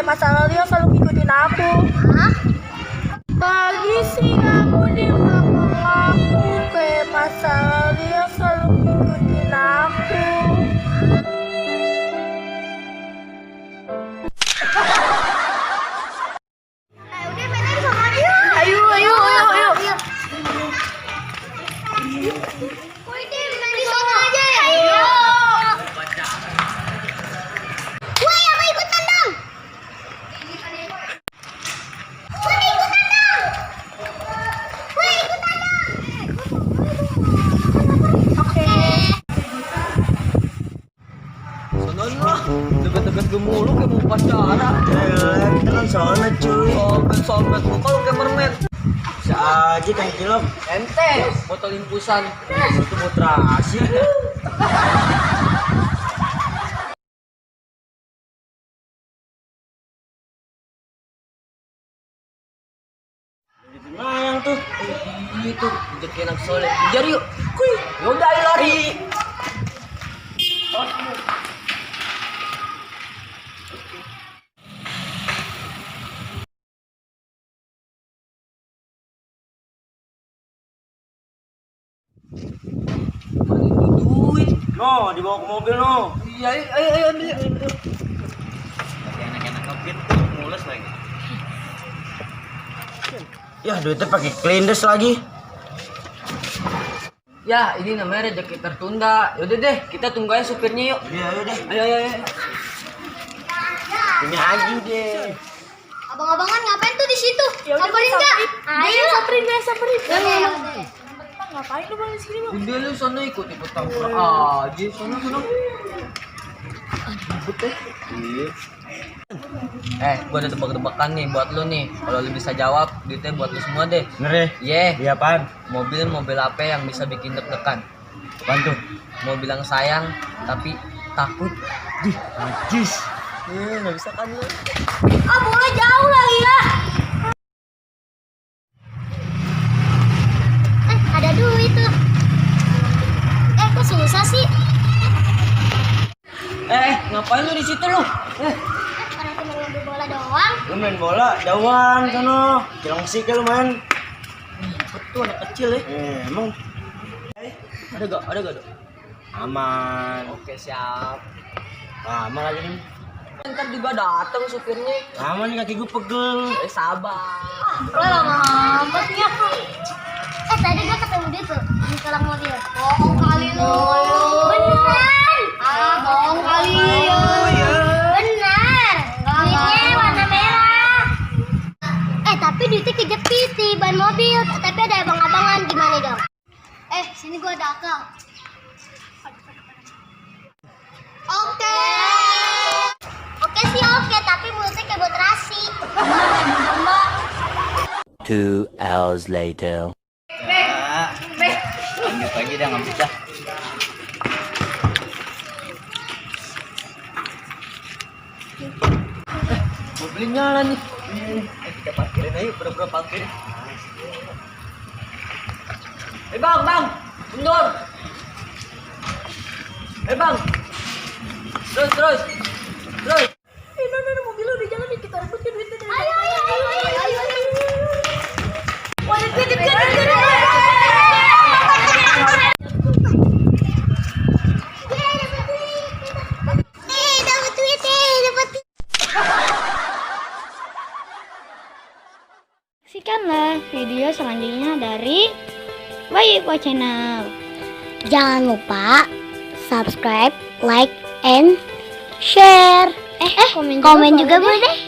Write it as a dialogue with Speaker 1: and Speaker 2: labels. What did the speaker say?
Speaker 1: masalah dia selalu ngikutin aku.
Speaker 2: Hah?
Speaker 1: Pagi siang aku dia nggak mau aku, kayak masalah dia selalu ngikutin aku.
Speaker 2: Udah main sama dia.
Speaker 1: Ayo.
Speaker 2: Woi, Dim, main di sana aja ya. Ayo. Woi, aku ikutan dong. Woi, ikutan dong. Woi, ikutan dong. Oke.
Speaker 3: Sonon lah, deket-deket gue mulu kayak mau pacaran.
Speaker 4: Kita kan soalnya cuy.
Speaker 3: Sobat lu kalau kayak mermaid.
Speaker 4: Bisa aja kayak cilok.
Speaker 3: Ente, botol impusan.
Speaker 4: Itu buat rahasia. Itu mayang tuh.
Speaker 3: Itu rezeki anak soleh. Jadi yuk, kuy. Yaudah ayo lari. Mana itu duit?
Speaker 4: No, dibawa ke mobil no.
Speaker 3: Iya, ayo ambil.
Speaker 4: Enak-enak ngepit tuh, mules lagi. Ya duitnya pakai klindes lagi.
Speaker 3: Ya, ini namanya rezeki tertunda. Yaudah deh, kita tunggu aja supirnya yuk.
Speaker 4: Iya, ayo deh.
Speaker 3: Ayo.
Speaker 4: Ini aja deh.
Speaker 2: Abang-abangan ngapain tuh di situ?
Speaker 1: Ya udah,
Speaker 2: Ngapain
Speaker 1: Bang,
Speaker 2: enggak?
Speaker 1: Ayo samperin.
Speaker 2: Ayo.
Speaker 1: Ngapain lu bang di sini bang?
Speaker 3: Udah lu sono ikut campur aja. Sono. Ribut deh. Gua ada tebak-tebakan nih buat lu nih. Kalau lu bisa jawab, duitnya buat lu semua deh.
Speaker 4: Bener ya? Iya apaan?
Speaker 3: Mobil apa yang bisa bikin deg-degan?
Speaker 4: Apaan tuh?
Speaker 3: Mau bilang sayang, tapi takut.
Speaker 4: Najis.
Speaker 3: Nggak bisa kan lu?
Speaker 2: Ah, boleh jauh lagi ya. Ada duit tuh. Kok susah sih?
Speaker 3: Ngapain lu di situ lu?
Speaker 2: Orang cuma ngambil bola doang.
Speaker 4: Lu main bola, jauhan sono. Cilengsi ke lu main.
Speaker 3: Betul anak kecil ya.
Speaker 4: Emang
Speaker 3: Ada gak dok?
Speaker 4: aman.
Speaker 3: Oke siap.
Speaker 4: Lama lagi nih.
Speaker 3: Ntar juga datang supirnya.
Speaker 4: Lama nih kaki gue pegel.
Speaker 3: Sabar.
Speaker 2: Lo lama amat ya. Tadi gua ketemu dia tuh di kolam mobil. Bohong kali lo. Beneran. Bohong kali lo. Bener. Duitnya warna merah. Tapi duitnya kejepit di ban mobil. Tapi ada abang-abangan, gimana dong? Sini gua ada akal. Oke. Oke sih oke, tapi mulutnya kayak buat terasi.
Speaker 5: 2 hours later.
Speaker 4: Lanjut lagi dah nggak bisa.
Speaker 3: Mobilnya nyala nih. Kita parkirin aja, pura-pura parkir. Bang, mundur. Bang. Terus.
Speaker 1: Mana mobil lu di jalan nih, kita rebutin duitnya dari
Speaker 2: Ayo.
Speaker 1: Wah, duit.
Speaker 2: Dapat duit.
Speaker 6: Saksikanlah video selanjutnya dari Bayipo Channel.
Speaker 2: Jangan lupa subscribe, like, and share. Komen juga boleh.